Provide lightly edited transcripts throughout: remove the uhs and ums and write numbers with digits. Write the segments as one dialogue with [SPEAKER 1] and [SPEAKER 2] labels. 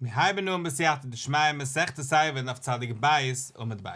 [SPEAKER 1] מיר הייבן אן בסייעתא דשמיא מסכת עירובין דף צדיק ב' עמוד ב'.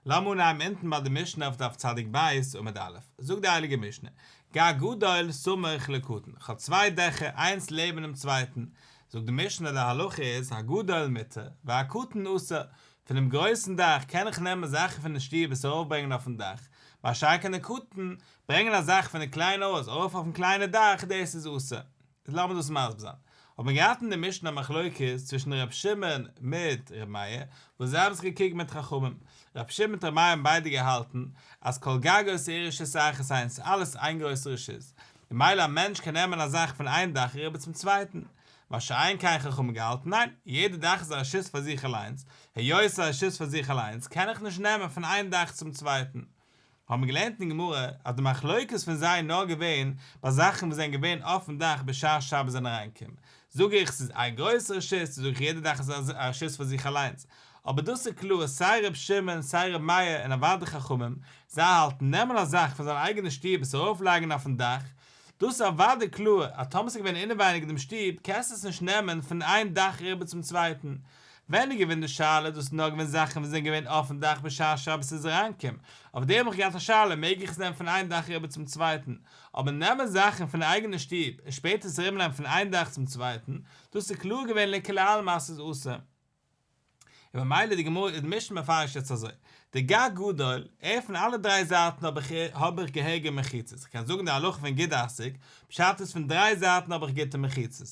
[SPEAKER 1] לאמיר אנהייבן אונטן ביי די משנה אויף דף צדיק ב' עמוד א'. זאגט די הייליגע משנה, גג גדול סמוך לקטן, כ'האב צוויי דעכער איינס לעבן דעם צווייטן, זאגט די משנה די הלכה איז הגדול מותר והקטן אסור, פונעם גרויסן דאך קען איך נעמען זאכן פון די שטוב עס ארויפברענגען אויפן דאך, מה שאין כן די קטן, ברענגען א זאך פון די קליינע הויז ארויף אויפן קליינע דאך דאס איז אסור. איז לאמיר דאס מסביר זיין. האט מען געהאט אין די משנה א מחלוקת צווישן ר' שמעון מיט ר' מאיר, וואס זיי האבן זיך געקריגט מיט חכמים. ר' שמעון מיט ר' מאיר האבן ביידע געהאלטן אז כל גגות העיר רשות אחת הן, ס'איז אלעס איין גרויסע רשות, ממילא א מענטש קען נעמען א זאך פון איין דאך אריבער צום צווייטן. מה שאין כן חכמים געהאלטן ניין, יעדע דאך איז א רשות פאר זיך אליינס, היות ס'איז א רשות פאר זיך אליינס קען איך נישט נעמען פון איין דאך צום צווייטן. האבן מיר געלערנט אין גמרא אז די מחלוקת פון זיי איז נאר געווען ביי זאכן וואס זענען געווען אויפן דאך בשעת שבת זענען אריינגעקומען, זאג איך ס'איז איין גרויסע רשות צו זאג איך יעדע דאך איז א רשות פאר זיך אליינס, אבער דאס איז קלאר סיי ר' שמעון סיי ר' מאיר און אוודאי חכמים, זיי האלטן נעמען א זאך פון זיין אייגענע שטוב עס ארויפלייגן אויפן דאך, דאס איז אוודאי קלאר אז טאמער ס'איז געווען אינעווייניג אין דעם שטוב קענסטו עס נישט נעמען פון איין דאך אריבער צום צווייטן. ווען איז געווען די שאלה? דאס איז נאר געווען זאכן וואס זענען געווען אויפן דאך בשעת שבת איז אריינגעקומען. אויף דעם האב איך געהאט א שאלה מעג איך עס נעמען פון איין דאך אריבער צום צווייטן. אבער נעמען זאכן פון די אייגענע שטוב און שפעטער עס אריבערנעמען פון איין דאך צום צווייטן, דאס איז קלאר געווען לכולי עלמא אז ס'איז אסור. און ממילא די גמרא איז די משנה מפרש יעצט אזוי, די גג גדול, ער פון אלע דריי זייטן האב איך האב איך געהעריגע מחיצות, איך קען זאגן די הלכה פון גוד אסיק, פשט איז פון דריי זייטן האב איך גוטע מחיצות,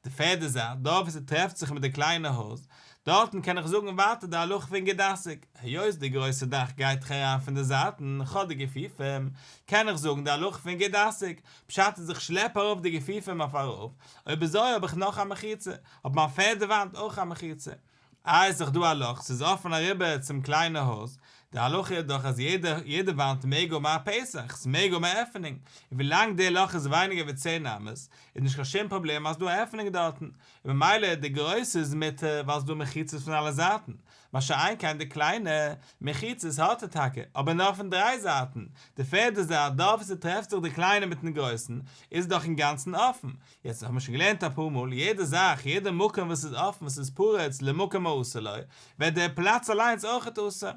[SPEAKER 1] די פערדע זייט, דארט וואו ס'טרעפט זיך מיט די קליינע הויז, דארטן קען איך זאגן ווייטער די הלכה פון גוד אסיק, היות די גרויסע דאך גייט דאך אריין פון די זייטן, כ'האב די גיפופים, קען איך זאגן די הלכה פון גוד אסיק, פשט איז איך שלעפ ארויף די גיפופים אויף ארויף, אויב אזוי האב איך נאך א מחיצה, האט מיין פערדע וואנט אויך א מחיצה. איי איז דאך דא א לאך, ס'איז אפען אריבער צום קליינע הויז, די הלכה איז דאך אז יעדע יעדע וואנט מעג האבן א פתח, ס'מעג האבן א עפענונג, און ווילאנג די לאך איז ווייניגער ווי צען אמות, איז נישט קיין שום פראבלעם אז ס'דא א עפענונג דארטן, און ממילא די גרויסע איז מותר ווייל ס'דא מחיצות פון אלע זייטן, מה שאין כן די קליינע, מחיצות האט ער טאקע, אבער נאר פון דריי זייטן, די פערדע זייט דארט וואו ס'טרעפט זיך די קליינע מיטן גרויסן, איז דאך אינגאנצן אפן, יעצט האבן מיר שוין געלערנט אפאר מאל, יעדע זאך, יעדע מקום וואס איז אפן וואס איז פרוץ למקום האסור לו, ווערט דער פלאץ אליינס אויכעט אסור.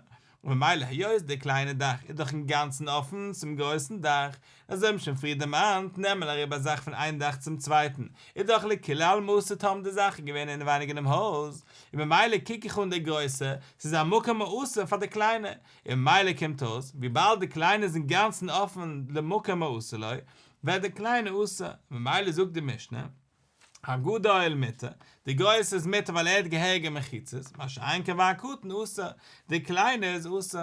[SPEAKER 1] און ממילא היות די קליינע דאך איז דאך אינגאנצן אפן צום גרויסן דאך, אזוי האבן שוין פריער דערמאנט, נעמען אריבער א זאך פון איין דאך צום צווייטן, איז דאך לכולי עלמא אסור טאמער די זאך איז געווען אינעווייניג אינעם הויז, און ממילא קוק איך אן די גרויסע, ס'איז א מקום האסור פאר די קליינע, און ממילא קומט אויס, וויבאלד די קליינע איז אינגאנצן אפן למקום האסור לו, ווערט די קליינע אסור, ממילא זאגט די משנה, הגדול מותר, די גרויסע איז מותר ווייל ער האט געהעריגע מחיצות, מה שאין כן והקטן אסור, די קליינע איז אסור.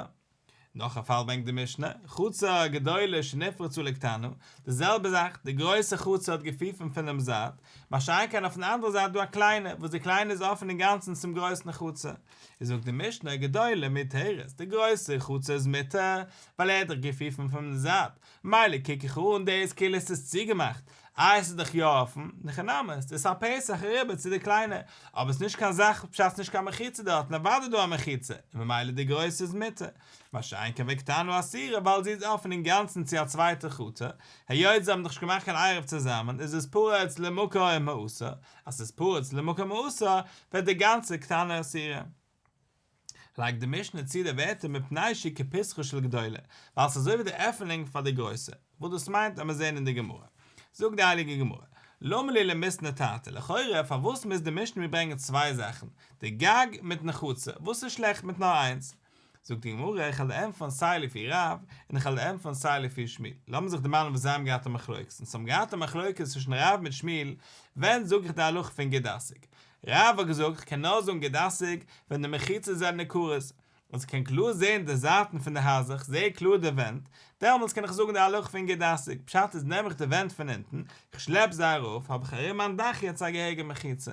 [SPEAKER 1] נאך א פאל ברענגט די משנה, חצר גדולה שנפרצה לקטנה, די זעלבע זאך, די גרויסע חצר האט גיפופים פונעם זייט, מה שאין כן אויפן אנדערע זייט דא א קליינע, וואס די קליינע איז אפען אינגאנצן צום גרויסן חצר. איז זאגט די משנה, גדולה מותרת, די גרויסע חצר איז מותר, ווייל ער האט דאך גיפופים פונעם זייט, מילא קוק איך אן דאס כאילו עס איז צוגעמאכט, איי עס איז דאך יא אפן, אין הכי נמי, עס איז א פתח אריבער צו די קליינע, אבער עס איז נישט קיין זאך פשט נישט קיין מחיצה דארטן אוודאי דא א מחיצה, און ממילא די גרויסע איז מותר, מה שאין כן וקטנה אסורה ווייל זי איז אפן אינגאנצן צו א צווייטע חצר, היות זיי האבן דאך נישט געמאכט קיין עירוב צוזאמען איז עס פרוץ למקום האסור, אז ס'איז פרוץ למקום האסור ווערט די גאנצע קטנה אסורה. לייגט די משנה צו די ווערטער מפני שהיא כפתחה של גדולה, ווייל ס'איז אזוי ווי די עפענונג פאר די גרויסע, וואס דאס מיינט עמיר זען אין די גמרא. זאגט די הייליגע גמרא, למה לי למיתני תרתי, לכאורה פארוואס מוז די משנה מיר ברענגען צוויי זאכן, די גג מיטן חצר, וואס איז שלעכט מיט נאר איינס? זאגט די גמרא, איך וועל ענטפערן סיי לפי רב, און איך וועל ענטפערן סיי לפי שמואל. לאמיר זיך דערמאנען וואס זיי האבן געהאט א מחלוקת, און זיי האבן געהאט א מחלוקת צווישן רב מיט שמואל, ווען זאג איך די הלכה פון גוד אסיק? רב האט געזאגט כ'קען נאר זאגן גוד אסיק ווען די מחיצות זענען ניכרות, און כ'קען קלאר זעהן די זייטן פון די הייזער, כ'זעה קלאר די ווענט, דעמאלטס קען איך זאגן די הלכה פון גוד אסיק, פשט איז נעם איך די ווענט פון אונטן, כ'שלעפ זיי ארויף, האב איך ארום מיין דאך יעצט א געהעריגע מחיצה.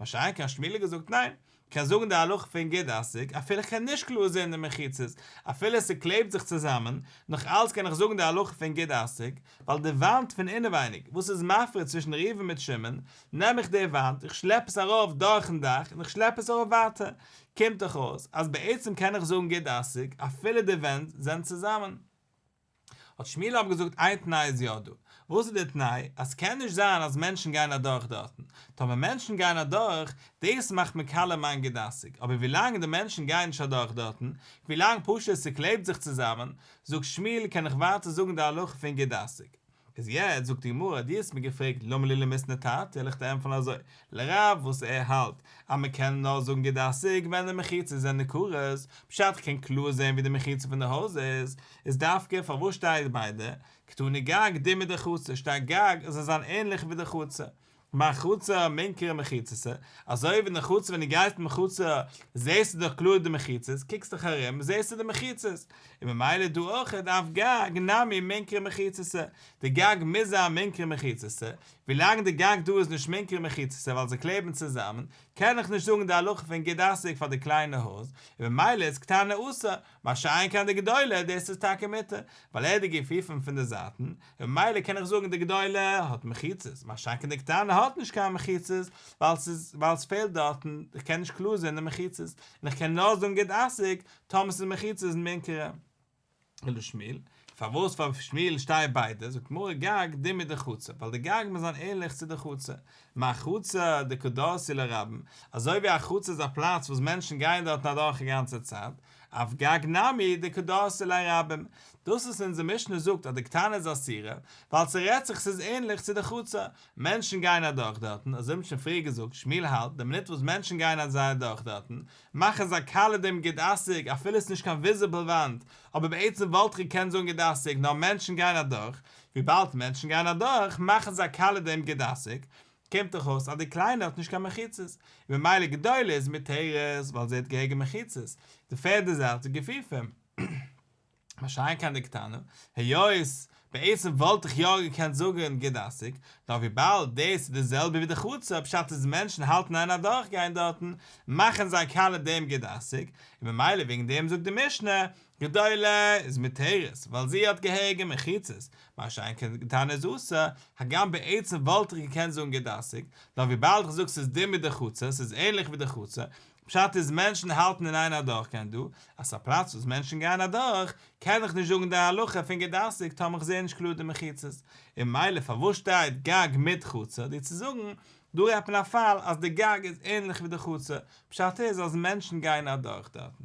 [SPEAKER 1] מה שאין כן שמואל האט געזאגט ניין, כ'קען זאגן די הלכה פון גוד אסיק אפילו כ'קען נישט קלאר זעהן די מחיצות, אפילו ס'קלעבט זיך צוזאמען, נאך אלץ קען איך זאגן די הלכה פון גוד אסיק, ווייל די וואנט פון אינעווייניג, וואס איז מפריד צווישן ראובן מיט שמעון, נעם איך די וואנט, איך שלעפ עס ארויף דורכן דאך, און איך שלעפ עס ארויף ווייטער, קומט דאך אויס אז בעצם קען איך זאגן גוד אסיק אפילו די ווענט זענען צוזאמען. האט שמואל אבער געזאגט איין תנאי איז יא דא, וואס איז די תנאי? אז ס'קען נישט זיין אז מענטשן גייען אדורך דארטן. טאמער מענטשן גייען אדורך, דאס מאכט מיר קאליע מיין גוד אסיק. אבער ווילאנג די מענטשן גייען נישט אדורך דארטן, ווילאנג פשוט ס'קלעבט זיך צוזאמען, זאגט שמואל קען איך ווייטער זאגן די הלכה פון גוד אסיק. איז יעצט זאגט די גמרא, דו האסט מיר געפרעגט למה לי למיתני תרתי, וועל איך דיר ענטפערן אזוי, לרב וואס ער האלט אז מען קען נאר זאגן גוד אסיק ווען די מחיצות זענען ניכרות, פשט כ'קען קלאר זען ווי די מחיצה פון די הויז איז, איז דווקא פארוואס שטייט ביידע, קתני גג דומיא דחצר, שטייט גג עס זאל זיין ענליך ווי די חצר, מה חצר מינכרא מחיצתא, אזוי ווי אין די חצר ווען דו גייסט אין חצר זעסטו דאך קלאר די מחיצות, קוקסט דיך ארום זעסטו די מחיצות, און ממילא דא אויך אף גג נמי מינכרא מחיצתא, די גג מוז זיין מינכרא מחיצתא, ווילאנג די גג דא איז נישט מינכרא מחיצתא ווייל זיי קלעבן צוזאמען, קען איך נישט זאגן די הלכה פון גוד אסיק פאר די קליינע הויז, און ממילא איז קטנה אסור, מה שאין כן די גדולה, דאס איז טאקע מותר, ווייל ער האט די גיפופים פון די זייטן, און ממילא קען איך זאגן די גדולה האט מחיצות, מה שאין כן די קטנה האט נישט קיין מחיצות, ווייל ס'איז ווייל ס'פעלט דארטן, איך קען נישט קלאר זען די מחיצות, און איך קען נאר זאגן גוד אסיק טאמער ס'איז מחיצות מינכרא. ולשמואל, פארוואס פאר שמואל שטייט ביידע, זאגט גמרא גג דומיא דחצר, ווייל די גג מוז זיין ענליך צו די חצר, מה חצר דקא דרסי לה רבים, אזוי ווי א חצר איז א פלאץ וואס מענטשן גייען דארטן אדורך א גאנצע צייט, אף גג נמי דקא דרסי ליה רבים, דאס וואס אונזער משנה זאגט אז די קטנה איז אסורה, ווייל ס'רעדט זיך ס'איז ענליך צו די חצר, מענטשן גייען אדורך דארטן, אזוי האט מען שוין פריער געזאגט, שמואל האלט, די מינוט וואס מענטשן גייען אזוי אדורך דארטן, מאכן זיי קאליע דעם גוד אסיק, אפילו ס'איז נישט קיין וויזיבל וואנט, אבער בעצם וואלט איך געקענט זאגן גוד אסיק, נאר מענטשן גייען אדורך, וויבאלד מענטשן גייען אדורך, מאכן זיי קאליע דעם גוד אסיק, קומט דאך אויס אז די קליינע האט נישט קיין מחיצות, און ממילא גדולה איז מותרת ווייל זי האט געהעריגע מחיצות, די פערדע זייט איז גיפופים. מה שאין כן די קטנה, היות בעצם וואלט איך יא געקענט זאגן גוד אסיק, נאר וויבאלד דאס איז די זעלבע ווי די חצר, פשט איז מענטשן האלטן איין אדורך גיין דארטן, מאכן זיי קאליע דעם גוד אסיק, און ממילא וועגן דעם זאגט די משנה, גדולה איז מותרת, ווייל זי האט געהעריגע מחיצות, מה שאין כן קטנה איז אסור, הגם בעצם וואלט איך געקענט זאגן גוד אסיק, נאר וויבאלד איך זאג ס'איז דומיא דחצר, ס'איז ענליך ווי די חצר, פשט איז מענטשן האלטן אין איין אדורכגיין דא, אז ס'איז א פלאץ וואס מענטשן גייען אדורך, קען איך נישט זאגן די הלכה פון גוד אסיק טאמער איך זע נישט קלאר די מחיצות, און ממילא פארוואס שטייט גג מיט חצר, דיר צו זאגן, דא רעדט מען א פאל אז די גג איז ענליך ווי די חצר, פשט איז אז מענטשן גייען אדורך דארטן.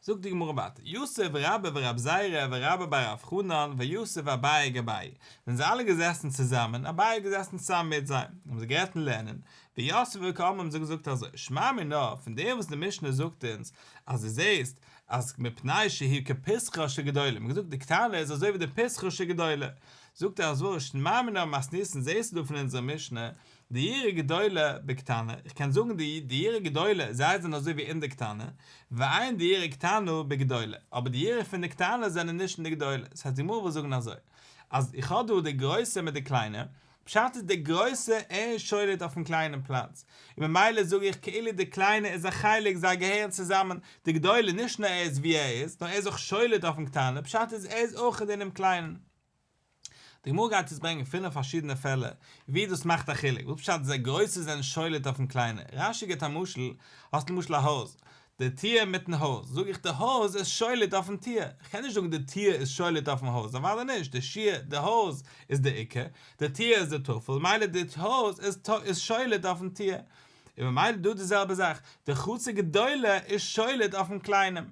[SPEAKER 1] זאגט די גמרא ווייטער, יתיב רבה ורב זירא ורבה בר רב חנן ויתיב אביי גבייהו, זענען זיי אלע געזעסן צוזאמען, אביי איז געזעסן צוזאמען מיט זיי, האבן זיי גערעדט אין לערנען, ויתבי וקאמרי האבן זיי געזאגט אזוי, שמע מינה, פון דעם וואס די משנה זאגט אונז אז דו זעסט אז מפני שהיא כפתחה של גדולה, מ'האט געזאגט די קטנה איז אזוי ווי די פתחה של גדולה, זאגט ער אזוי, שמע מינה ממתניתין זעסטו דא פון אונזער משנה דאיריא גדולה בקטנה, איך קען זאגן די דאיריא גדולה, זיי זענען אזוי ווי אין די קטנה, ואין דאיריא קטנה בגדולה, אבער די יראה פון די קטנה זענען נישט אין די גדולה, דאס הייסט די גמרא וויל זאגן אזוי, אז איך האב דא די גרויסע מיט די קליינע, פשט איז די גרויסע ער איז שולט אויפן קליינעם פלאץ, און ממילא זאג איך כאילו די קליינע איז א חלק זיי געהערן צוזאמען, די גדולה נישט נאר ער איז ווי ער איז, נאר ער איז אויך שולט אויפן קטנה, פשט איז ער איז אויך אינעם קליינעם. די גמרא גייט יעצט ברענגען פינף פארשידענע פעלער ווי דאס מאכט א חילוק, וואס פשט אז די גרויסע זענען שולט אויפן קליינע, רש"י גיבט א משל, האסט למשל א הויז, די טיר מיטן הויז, זאג איך די הויז איז שולט אויפן טיר, איך קען נישט זאגן די טיר איז שולט אויפן הויז, אוודאי נישט, די שיר, די הויז איז די עיקר, די טיר איז די טפל, ממילא די הויז איז שולט אויפן טיר, און ממילא דא די זעלבע זאך, די חצר גדולה איז שולט אויפן קליינעם. און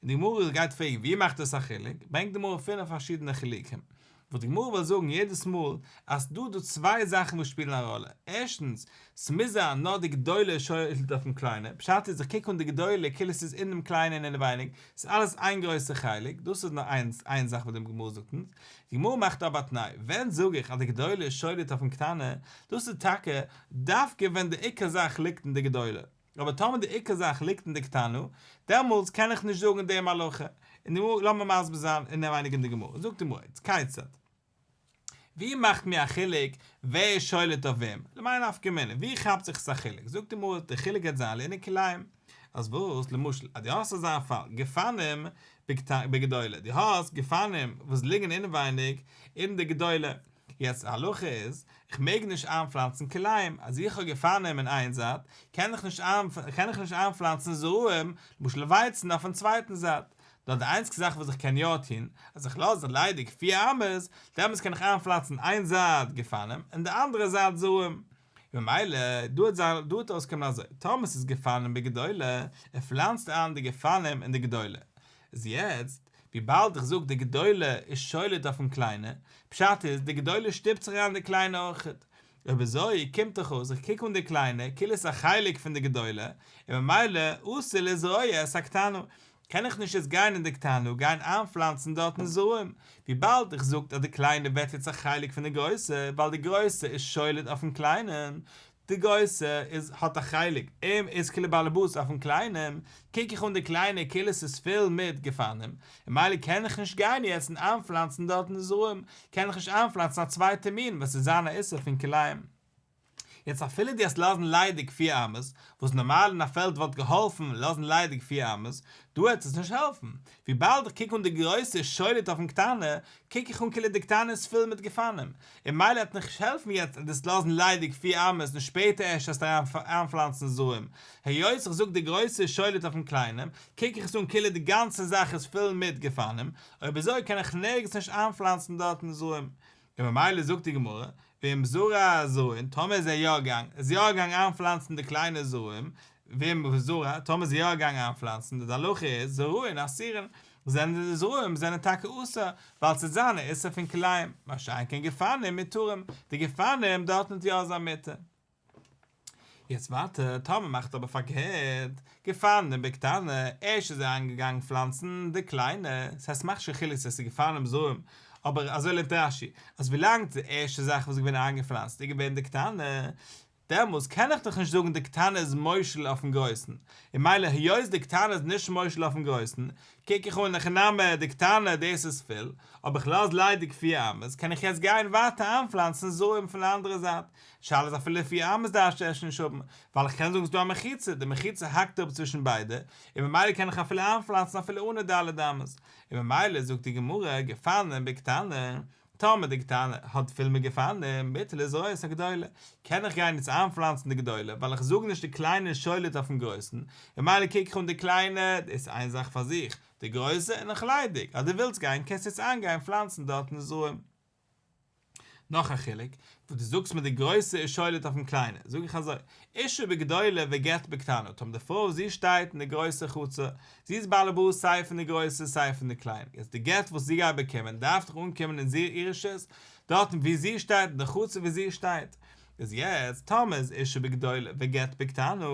[SPEAKER 1] די גמרא גייט פרעגן ווי מאכט דאס א חילוק, ברענגט די גמרא פינף פארשידענע חילוקים, וואס די גמרא וויל זאגן יעדעס מאל אז ס'דא דא צוויי זאכן וואס שפילן א ראלע, ערשטנס, ס'מוז זיין נאר די גדולה איז שולט אויפן קליינע, פשט איז איך קוק אן די גדולה כאילו ס'איז אינעם קליינע און אינעווייניג, ס'איז אלעס איין גרויסע חלק, דאס איז נאר איינס איין זאך וואס די גמרא זאגט אונז, די גמרא מאכט אבער א תנאי, ווען זאג איך אז די גדולה איז שולט אויפן קטנה, דאס איז טאקע דווקא ווען די עיקר זאך ליגט אין די גדולה. אבער טאמער די עיקר זאך ליגט אין די קטנה, דעמאלטס קען איך נישט זאגן דעם הלכה. און די גמרא, לאמיר מסביר זיין אינעווייניג אין די גמרא, זאגט די גמרא, איצט כיצד? ווי מאכט מיר א חילוק ווער איז שולט אויף וועם? למאי נפקא מינה, ווי כאפט זיך עס א חילוק? זאגט די גמרא, די חילוק גייט זיין לענין כלאים. אז וואס? למשל, אז דו האסט אזא פאל, גפנים בגדולה, דו האסט גפנים וואס ליגן אינעווייניג אין די גדולה, יעצט די הלכה איז, איך מעג נישט איינפלאנצן כלאים, אז איך האב גפנים אין איין זייט, קען איך נישט קען איך נישט איינפלאנצן זרעים, למשל ווייצן אויפן צווייטן זייט. נאר די איינציגסטע זאך וואס איך קען יא טון, אז איך לאז ליידיג פיר אמות, דעמאלטס קען איך איינפלאנצן איין זייט גפנים און די אנדערע זייט זרעים. ממילא דא וועט זיין דא וועט אויסקומען אזוי, טאמער ס'איז גפנים בגדולה, ער פלאנצט איין די גפנים אין די גדולה. איז יעצט, וויבאלד איך זאג די גדולה איז שולט אויפן קליינע, פשט איז די גדולה שטופט זיך אריין אין די קליינע אויכעט. אויב אזוי קומט דאך אויס איך קוק אן די קליינע כאילו עס איז א חלק פון די גדולה, און ממילא אסור לזרוע את הקטנה, קען איך נישט יעצט גיין אין די קטנה גיין איינפלאנצן דארטן זרעים, וויבאלד איך זאגט אז די קליינע ווערט יעצט א חלק פון די גרויסע, ווייל די גרויסע איז שולט אויפן קליינעם, די גרויסע איז האט א חלק, אים איז כאילו באלעבאס אויפן קליינעם, קוק איך אן די קליינע כאילו עס איז פול מיט גפנים, און ממילא קען איך נישט גיין יעצט און איינפלאנצן דארטן זרעים, קען איך נישט איינפלאנצן א צווייטע מין וואס איז זיין א איסור פון כלאים. יעצט אפילו דו וועסט לאזן ליידיג פיר אמות, וואס נארמאל אין א פעלד וואלט געהאלפן לאזן ליידיג פיר אמות, דא וועט עס נישט העלפן, וויבאלד איך קוק אן די גרויסע שולט אויפן קטנה, קוק איך אן כאילו די קטנה איז פול מיט גפנים, און ממילא וועט נישט העלפן יעצט אז דו וועסט לאזן ליידיג פיר אמות און שפעטער ערשט וועסטו איינפלאנצן זרעים, היות איך זאג די גרויסע שולט אויפן קליינעם, קוק איך עס אן כאילו די גאנצע זאך איז פול מיט גפנים, אויב אזוי קען איך נערגעץ נישט איינפלאנצן דארטן זרעים, און ממילא זאגט די גמרא, ואם זרע זרעים, טאמער איז ער יא געגאנגען, איז יא געגאנגען איינפלאנצן די קליינע זרעים, ואם זרע, טאמער איז ער יא געגאנגען איינפלאנצן, די הלכה איז, זרעין אסורין, זענען די זרעים זענען טאקע אסור, ווייל ס'וועט זיין א איסור פון כלאים, מה שאין כן גפנים מותרים, די גפנים דארטן וועט יא זיין מותר. יעצט ווייטער, טאמער מאכט אבער פארקערט, גפנים בקטנה, ערשט איז ער אריינגעגאנגען פלאנצן די קליינע, ס'הייסט ס'מאכט נישט קיין חילוק צו עס איז גפנים זרעים, אבער אזוי לערנט רש"י, אז ווילאנג די ערשטע זאך וואס איז געווען איינגעפלאנצט איז געווען די קטנה, דעמאלס קען איך דאך נישט זאגן די קטנה איז מושל אויפן גרויסן, און ממילא היות די קטנה איז נישט מושל אויפן גרויסן, קוק איך אן אין הכי נמי די קטנה דאס איז פול, אבער איך לאז ליידיג פיר אמות, קען איך יעצט גיין ווייטער איינפלאנצן זרעים פון די אנדערע זייט, שאלה איז אפילו פיר אמות דארפסטו ערשט נישט האבן, ווייל איך קען זאגן ס'דא א מחיצה, די מחיצה האקט אפ צווישן ביידע, און ממילא קען איך אפילו איינפלאנצן אפילו אנע ד' אמות, און ממילא זאגט די גמרא, גפנים בקטנה, טאמער די קטנה האט פול מיט גפנים, מותר לזרוע את הגדולה, קען איך גיין יעצט איינפלאנצן די גדולה, ווייל איך זאג נישט די קליינע איז שולט אויפן גרויסן, ממילא קוק איך אן די קליינע, דאס איז איין זאך פאר זיך, די גרויסע איז נאך ליידיג, אז דו ווילסט גיין קענסטו יעצט איינגיין פלאנצן דארטן זרעים. נאך א חילוק, וואס דו זאגסט מיט די גרויסע איז שולט אויפן קליינע, זאג איך אזוי, אישה בגדולה וגט בקטנה, טאמער די פרוי זי שטייט אין די גרויסע חצר, זי איז באלעבאס סיי פון די גרויסע סיי פון די קליינע, יעצט די גט וואס זי גייט באקומען דארף דאך אנקומען אין איר רשות, דארטן וואו זי שטייט אין די חצר וואו זי שטייט, איז יעצט טאמער איז אישה בגדולה וגט בקטנה,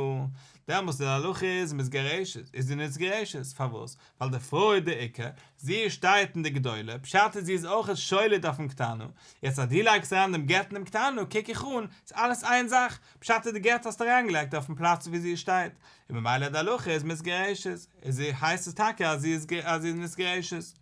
[SPEAKER 1] דעמאלס די הלכה איז מתגרשת, איז זי נתגרשת, פארוואס? ווייל די פרוי איז די עיקר, זי שטייט אין די גדולה, פשט איז זי איז אויכעט שולט אויפן קטנה, יעצט אז דו לייגסט אריין דעם גט אינעם קטנה קוק איך אן, ס'איז אלעס איין זאך, פשט איז די גט האסטו אריינגעלייגט אויפן פלאץ ווי זי שטייט, און ממילא די הלכה איז מתגרשת, איז זי הייסט עס טאקע אז זי איז אז זי איז מתגרשת.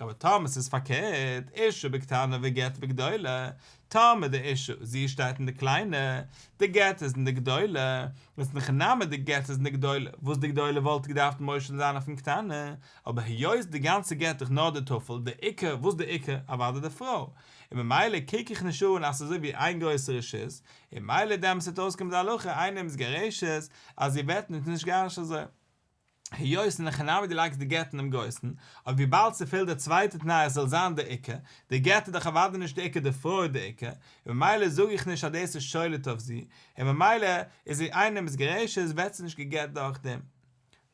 [SPEAKER 1] אבער טאמער ס'איז פארקערט, אישה בקטנה וגט בגדולה, טאמער די אישה, זי שטייט אין די קליינע, די גט איז אין די גדולה, איז אין הכי נמי די גט איז אין די גדולה, וואס די גדולה וואלט געדארפט מושל זיין אויפן קטנה, אבער היות די גאנצע גט איז נאר די טפל, די עיקר, וואס די עיקר? אוודאי די פרוי, און ממילא קוק איך נישט אן אז ס'איז אזוי ווי איין גרויסע רשות, און ממילא דעמאלטס וועט אויסקומען די הלכה אינה מתגרשת אז זי ווערט נישט נתגרש אזוי. היות אין הכי נמי דו לייגסט די גט אינעם גרויסן, אבער וויבאלד ס'פעלט די צווייטע תנאי אז ס'זאל זיין די עיקר, די גט איז דאך אוודאי נישט די עיקר די פרוי איז די עיקר, און ממילא זאג איך נישט אז דאס איז שולט אויף זי, און ממילא איז זי אינה מתגרשת ווערט זי נישט גע'גט דורך דעם.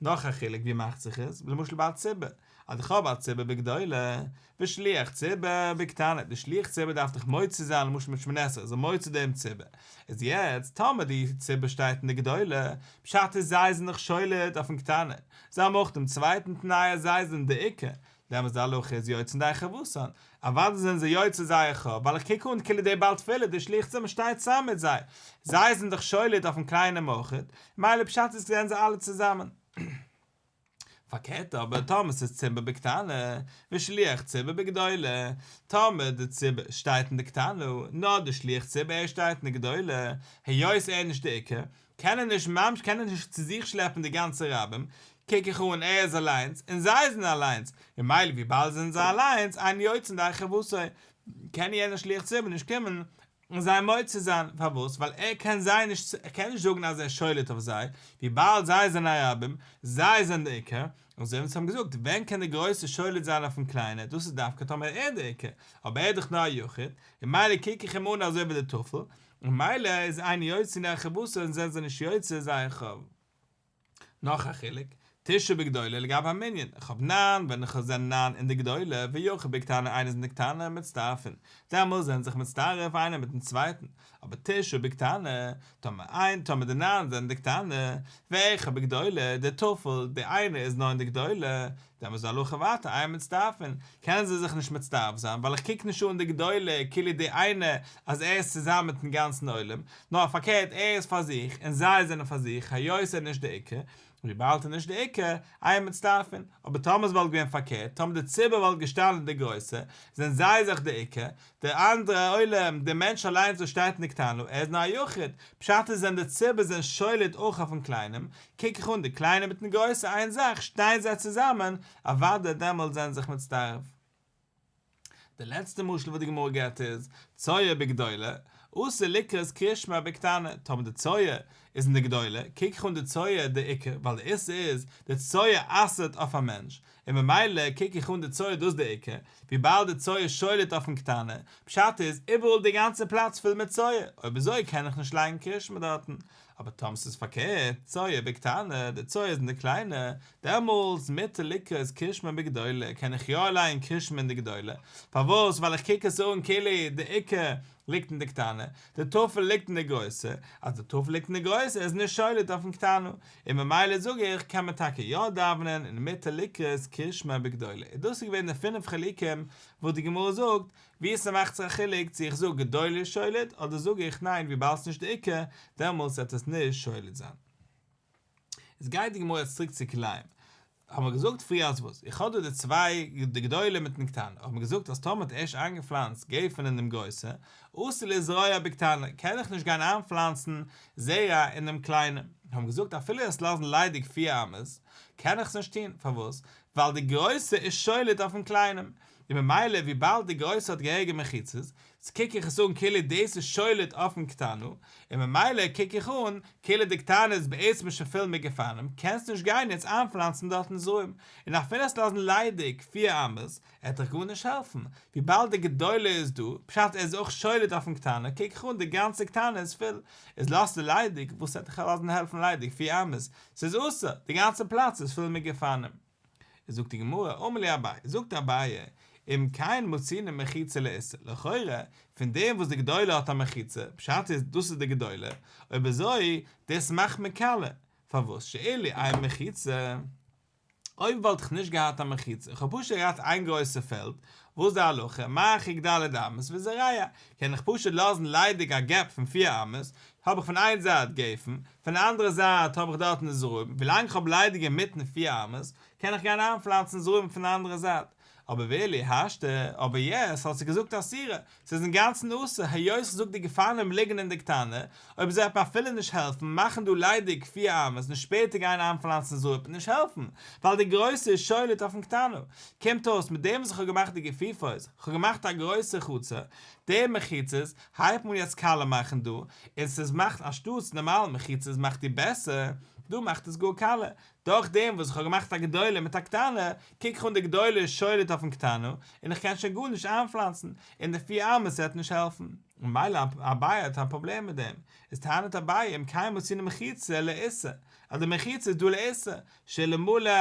[SPEAKER 1] נאך א חילוק ווי מאכט זיך עס, למשל ביי א ציבור, אז איך האב א ציבור בגדולה, ושליח ציבור בקטנה, די שליח ציבור דארף דאך מוציא זיין למשל מיט שמונה עשרה איז ער מוציא דעם ציבור, איז יעצט טאמער די ציבור שטייט אין די גדולה, פשט איז זיי זענען דאך שולט אויפן קטנה, זיי האבן אויך דעם צווייטן תנאי אז זיי זענען די עיקר, דעמאלטס די הלכה איז יוצאין ידי חובתן, אוודאי זענען זיי יוצא זייער חוב, ווייל איך קוק אן כאילו דער בעל תפילה דער שליח ציבור שטייט צוזאמען מיט זיי, זיי זענען דאך שולט אויפן קליינעם אויכעט, ממילא פשט איז זענען זיי אלע צוזאמען. פארקערט אבער טאמער ס'איז ציבור בקטנה ושליח ציבור בגדולה, טאמער די ציבור שטייט אין די קטנה, נאר די שליח ציבור ער שטייט אין די גדולה, היות ער איז נישט די עיקר, קען ער נישט ממש קען ער נישט צו זיך שלעפן די גאנצע רבים, קוק איך אן ער איז אליינס און זיי זענען אליינס, ממילא וויבאלד זענען זיי אליינס, אין יוצאין ידי חובתו, קען יענער שליח ציבור נישט קומען. און זיי מוציא זיין, פארוואס? ווייל ער קען זיי נישט, ער קען נישט זאגן אז ער איז שולט אויף זיי, וויבאלד זיי זענען א רבים, זיי זענען די עיקר, און אזוי ווי אונז האבן געזאגט, ווען קען די גרויסע שולט זיין אויפן קליינע, דאס איז דווקא טאמער ער איז די עיקר, אבער ער איז דאך נאר א יחיד, און ממילא קוק איך אים אן אזוי ווי די טפל, און ממילא איז אין יוצאין ידי חובתן און זענען זיי נישט יוצא זייער חוב. נאך א חילוק, תשעה בגדולה לגבי א מנין, איך האב ניין, ווען איך האב זענען ניין אין די גדולה, ויחיד בקטנה איינער איז אין די קטנה, מצטרפין, דעמאלס זענען זיך מצטרף איינער מיטן צווייטן, אבער תשעה בקטנה, טאמער איין, טאמער די ניין זענען די קטנה, ואחד בגדולה, די טפל, די איינער איז נאר אין די גדולה, דעמאלס איז די הלכה ווייטער אין מצטרפין, קענען זיי זיך נישט מצטרף זיין, ווייל איך קוק נישט אן די גדולה כאילו די איינע אז ער איז צוזאמען מיטן גאנצן עולם, נאר פארקערט ער איז פאר זיך און זיי זענען פאר זיך היות ער איז נישט די עיקר, וויבאלד ער איז נישט די עיקר, אין מצטרפין, אבער טאמער עס וואלט געווען פארקערט, טאמער די ציבור וואלט געשטאנען די גרויסע, זענען זיי זיך די עיקר, די אנדערע עולם, די מענטש אליינס וואס שטייט אין די קטנה, ער איז נאר א יחיד, פשט איז ווען די ציבור זענען שולט אויך אויפן קליינעם, קוק איך אן די קליינע מיטן גרויסע איין זאך, שטייען זיי צוזאמען, אוודאי דעמאלט זענען זיך מצטרף. די לעצטע משל וואס די גמרא געבט איז, צואה בגדולה, אסור לקרות קריאת שמע בקטנה, טאמער די צואה איז אין די גדולה, קוק איך אן די צואה די עיקר, ווייל די איסור איז, די צואה אסר'ט אויף א מענטש, און ממילא קוק איך אן די צואה דאס די עיקר, וויבאלד די צואה שולט אויפן קטנה, פשט איז, איבעראל די גאנצע פלאץ פול מיט צואה, אויב אזוי קען איך נישט לייגן קריאת שמע דארטן, אבער טאמער ס'איז פארקערט, צואה בקטנה, די צואה איז אין די קליינע, דעמאלטס מותר לקרות קריאת שמע בגדולה, קען איך יא לייגן קריאת שמע אין די גדולה, פארוואס? ווייל איך קוק עס אן כאילו די עיקר ליגט אין די קטנה, די טפל ליגט אין די גרויסע, אז די טפל ליגט אין די גרויסע איז נישט שולט אויפן קטנה, און ממילא זאג איך קען מען טאקע יא דאווענען און מותר לקרות קריאת שמע בגדולה, און דאס איז געווען די פינף חילוקים וואס די גמרא זאגט, ווי ס'מאכט זיך א חילוק צו איך זאג גדולה איז שולט אדער זאג איך ניין וויבאלד ס'נישט די עיקר דעמאלטס וועט עס נישט שולט זיין. איז גייט די גמרא יעצט צוריק צו כלאים. האבן מיר געזאגט פריער אז וואס? איך האב דא די צוויי די גדולה מיטן קטנה האבן מיר געזאגט אז טאמער האט ערשט איינגעפלאנצט גפן אין דעם גרויסע אסור לזרוע בקטנה קען איך נישט גיין איינפלאנצן זרע אין דעם קליינעם. האבן מיר געזאגט אפילו עס לאזן ליידיג פיר אמות קען איך עס נישט טון פארוואס? ווייל די גרויסע איז שולט אויפן קליינעם און ממילא וויבאלד די גרויסע האט געהעריגע מחיצות, קוק איך עס אן כאילו דאס איז שולט אויפן קטנה, און ממילא קוק איך אן כאילו די קטנה איז בעצם שוין פול מיט גפנים, קענסט נישט גיין יעצט איינפלאנצן דארטן זרעים, און אפילו עס לאזן ליידיג פיר אמות, עט דיך גארנישט העלפן, וויבאלד די גדולה איז דא, פשט ער איז אויך שולט אויפן קטנה, קוק איך אן די גאנצע קטנה איז פול, איז לאזטו ליידיג, וואס עט דיך לאזן העלפן ליידיג פיר אמות, ס'איז אסור, די גאנצע פלאץ איז פול מיט גפנים. זאגט די גמרא, אמר ליה אביי, זאגט אביי, אם כן מצינו מחיצה לאיסור, לכאורה, פון דעם וואס די גדולה האט א מחיצה, פשט איז דאס איז די גדולה, אויב אזוי, דאס מאכט מען קאליע, פארוואס שאילו אין מחיצה, אויב וואלט איך נישט געהאט א מחיצה, איך האב פשוט געהאט איין גרויסע פעלד, וואס איז די הלכה, מרחיק ד' אמות וזורע, קען איך פשוט לאזן ליידיג א gap פון פיר אמות, האב איך פון איין זייט גפן, פון די אנדערע זייט האב איך דארטן די זרעים, ווילאנג איך האב ליידיג אינמיטן פיר אמות, קען איך גיין איינפלאנצן זרעים פון די אנדערע זייט. אבער ואילו השתא, אבער יעצט האסטו געזאגט אסירה, ס'איז אינגאנצן אסור, היות איך זאג די גפנים ליגן אין די קטנה, אויב אזוי וועט מיר אפילו נישט העלפן מאכן דא ליידיג פיר אמות און שפעטער גיין איינפלאנצן זרעים וועט נישט העלפן, ווייל די גרויסע איז שולט אויפן קטנה. קומט אויס מיט דעם וואס איך האב געמאכט די גיפופות, איך האב געמאכט א גרויסע חצר, די מחיצות הייבט מען יעצט קאליע מאכן דא, און ס'איז מאכט אנשטאטס נארמאל מחיצות מאכט די בעסער, דא מאכט עס גאר קאליע, דורך דעם וואס איך האב געמאכט א גדולה מיט א קטנה, קוק איך אן די גדולה איז שולט אויפן קטנה, און איך קען שוין גארנישט איינפלאנצן, און די פיר אמות וועט נישט העלפן. און מילא אביי האט א פראבלעם מיט דעם, איז טענה'ט אביי אם כן מצינו מחיצה לאיסור, אז די מחיצה איז דא לאיסור, שאלמלא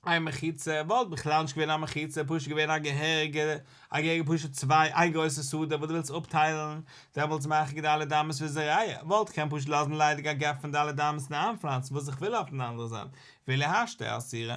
[SPEAKER 1] אין מחיצה וואלט בכלל נישט געווען א מחיצה, פשוט געווען א געהעריגע, א געהעריגע פשוט צוויי, איין גרויסע שדה וואס דו ווילסט אפטיילן, דעמאלטס מרחיק ד' אמות וזורע, וואלט איך קען פשוט לאזן ליידיג א gap פון ד' אמות און איינפלאנצן וואס איך וויל אויפן אנדערע זייט, ואילו השתא אסירה.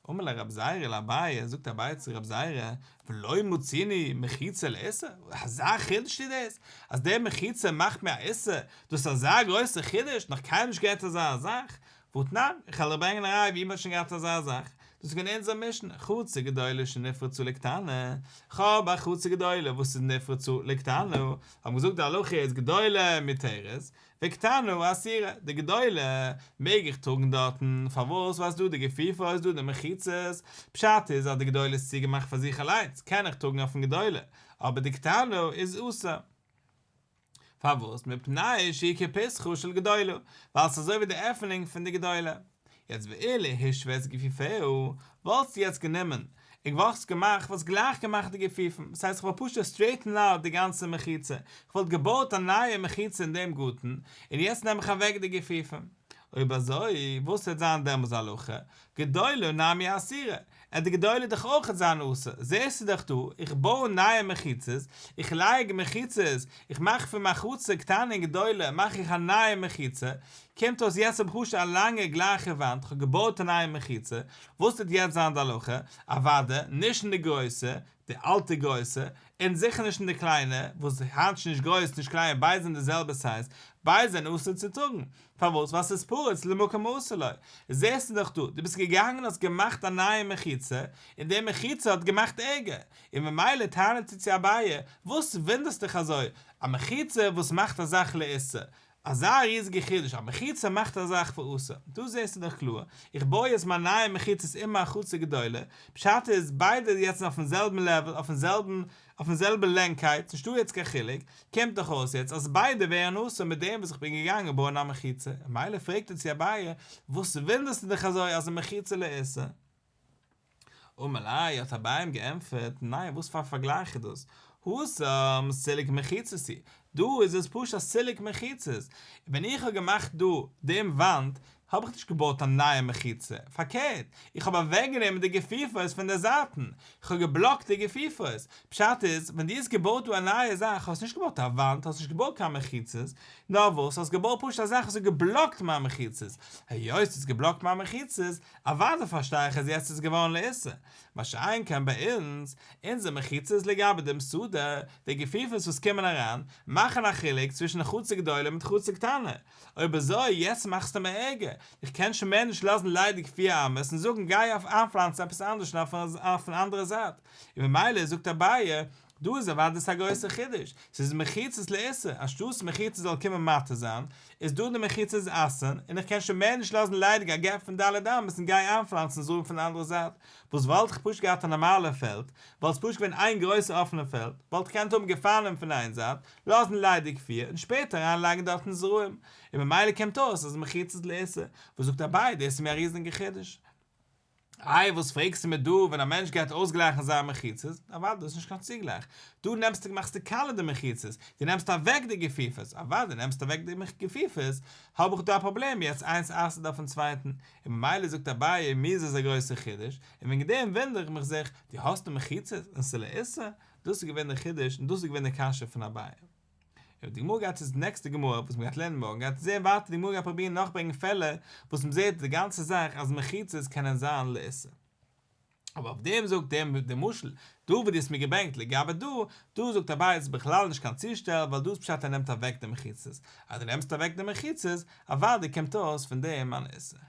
[SPEAKER 1] אמר ליה רב זירא לאביי, זאגט אביי צו רב זירא, ולא מצינו מחיצה לאיסור, אזא חידוש איז דאס, אז די מחיצה מאכט מיר א איסור, דאס איז אזא גרויסע חידוש, נאך קיינמאל נישט געהערט אזא זאך, והתנן, איך וועל דיר ברענגען א ראיה ווי מ'האט שוין געהאט אזא זאך, דאס איז געווען אונזער משנה, חצר גדולה שנפרצה לקטנה, כ'האב א חצר גדולה וואס איז נפרצה לקטנה, האבן געזאגט די הלכה איז גדולה מותרת, וקטנה אסירה, די גדולה מעג איך טראגן דארטן, פארוואס ווייל ס'דא די גיפופות ס'דא די מחיצות, פשט איז אז די גדולה איז צוגעמאכט פאר זיך אליינס, קען איך טראגן אויפן גדולה, אבער די קטנה איז אסור. פארוואס? מפני שהיא כפתחה של גדולה, ווייל ס'איז אזוי ווי די עפענונג פון די גדולה. יעצט ואילו השווה את גיפופיה, וואלסטו יעצט גענומען און וואלסט געמאכט, וואלסט גלייך געמאכט די גיפופים, דאס הייסט איך וואלט פשוט סטרעיטענד אוט די גאנצע מחיצה, איך וואלט געבויט א נייע מחיצה אין דעם גארטן, און יעצט נעם איך אוועק די גיפופים. אויב אזוי, וואס וועט זיין דעמאלס די הלכה? גדולה נמי אסירא, עט די גדולה דאך אויכעט זיין אסור, זעסטו דאך דא, איך בוי נייע מחיצות, איך לייג מחיצות, איך מאך פון מיין חצר קטנה און גדולה מאך איך א נייע מחיצה, קומט אויס יעצט האב איך פשוט א לאנגע גלייכע וואנט, איך האב געבויט א נייע מחיצה, וואס וועט יעצט זיין די הלכה? אוודאי נישט אין די גרויסע, די אלטע גרויסע, און זיכער נישט אין די קליינע, וואס היינט שוין נישט גרויס נישט קליין ביידע זענען די זעלבע סייז, ביידע זענען אסור צו טראגן, פארוואס? ווייל ס'איז פרוץ למקום האסור לו. זעסטו דאך דא, דו ביסט געגאנגען האסט געמאכט א נייע מחיצה, און די מחיצה האט געמאכט ערגער, און ממילא טענה'ט זי צו אביי, וואס וואונדערסט דיך אזוי, א מחיצה וואס מאכט א זאך לאיסור, אזא ריזיגע חידוש, א מחיצה מאכט א זאך פאר אסור, דא זעסטו דאך קלאר, איך בוי יעצט מיין נייע מחיצות אין מיין חצר גדולה, פשט איז ביידע יעצט אויפן זעלבן לעוול, אויפן זעלבן, אויפן זעלבע לענגקייט, נישטא יעצט קיין חילוק, קומט דאך אויס יעצט אז ביידע ווערן אסור מיט דעם וואס איך בין געגאנגען בויען א מחיצה, ממילא פרעגט ער צו אביי, וואס וואונדערסטו דיך אזוי אז א מחיצה לאיסור? אמר ליה, האט אביי אים געענטפערט, ניין וואס פאר א פארגלייך איז דאס, התם סילוק מחיצות הוא, דא איז עס פשוט א סילוק מחיצות, ווען איך האב געמאכט דא דעם וואנט, האב איך נישט געבויט א נייע מחיצה, פארקערט, איך האב אוועקגענומען די גיפופות פון די זייטן, איך האב געבלאקט די גיפופות, פשט איז, ווען דו האסט געבויט דא א נייע זאך, האסט נישט געבויט א וואנט, האסט נישט געבויט קיין מחיצות, נאר וואס, האסט געבויט פשוט א זאך וואס האט געבלאקט מיין מחיצות, היות ס'האט געבלאקט מיין מחיצות, אוודאי פארשטיי איך אז יעצט איז געווארן לאיסור, מה שאין כן ביי אונז, אונזער מחיצות לגבי דעם שדה, די גיפופות וואס קומען אריין, מאכן א חילוק צווישן חצר גדולה מיט חצר קטנה, אויב אזוי יעצט מאכסטו מיר ערגער, איך קען שוין מער נישט לאזן ליידיג פיר אמות און זאגן גיי אויף איינפלאנצן עפעס אנדערש אויפן אנדערע זייט, און ממילא זאגט אביי, דא איז אוודאי א גרויסע חידוש, ס'איז מחיצות לאיסור, אנשטאטס מחיצות זאל קומען מתיר זיין, איז דא די מחיצות אסר'ן, און איך קען שוין מער נישט לאזן ליידיג א gap פון ד' אמות און גיי איינפלאנצן זרעים פון די אנדערע זייט, וואס וואלט איך פשוט געהאט א נארמאלע פעלד, וואלט עס פשוט געווען איין גרויסע אפענע פעלד, וואלט איך געקענט האבן גפנים פון איין זייט, לאזן ליידיג פיר, און שפעטער אריינלייגן דארטן זרעים, און ממילא קומט אויס אז מחיצות לאיסור, וואס זאגט אביי דאס איז מיר א ריזיגע חידוש. איי וואס פרעגסטו מיר דא ווען א מענטש גייט אויסגלייכן זיין מחיצות, אוודאי דאס איז נישט קיין צוגלייך, דא נעמסטו מאכסטו קאלע די מחיצות, דו נעמסט אוועק די גיפופות, אוודאי נעמסט אוועק די גיפופות, האב איך דא א פראבלעם יעצט איינס אסר'ט אויפן צווייטן, און ממילא זאגט אביי מיר איז עס א גרויסע חידוש, און וועגן דעם וואונדער איך מיך זיך, דו האסט די מחיצות און ס'איז לאיסור, דאס איז געווען די חידוש און דאס איז געווען די קשיא פון אביי. און די גמרא גייט צו די נעקסטע גמרא וואס מ'גייט לערנען מארגן גייט זעהן ווייטער די גמרא גייט פרובירן נאכברענגען פעלער וואס מ'זעהט די גאנצע זאך אז מחיצות קענען זיין לאיסור. אבער אויף דעם זאגט דער די משל דא וואס דו האסט מיר געברענגט לגבי דא, דא זאגט אביי איז בכלל נישט קיין צושטעל ווייל דא איז פשט ער נעמט אוועק די מחיצות, אז דו נעמסט אוועק די מחיצות אוודאי קומט אויס פון דעם אן איסור.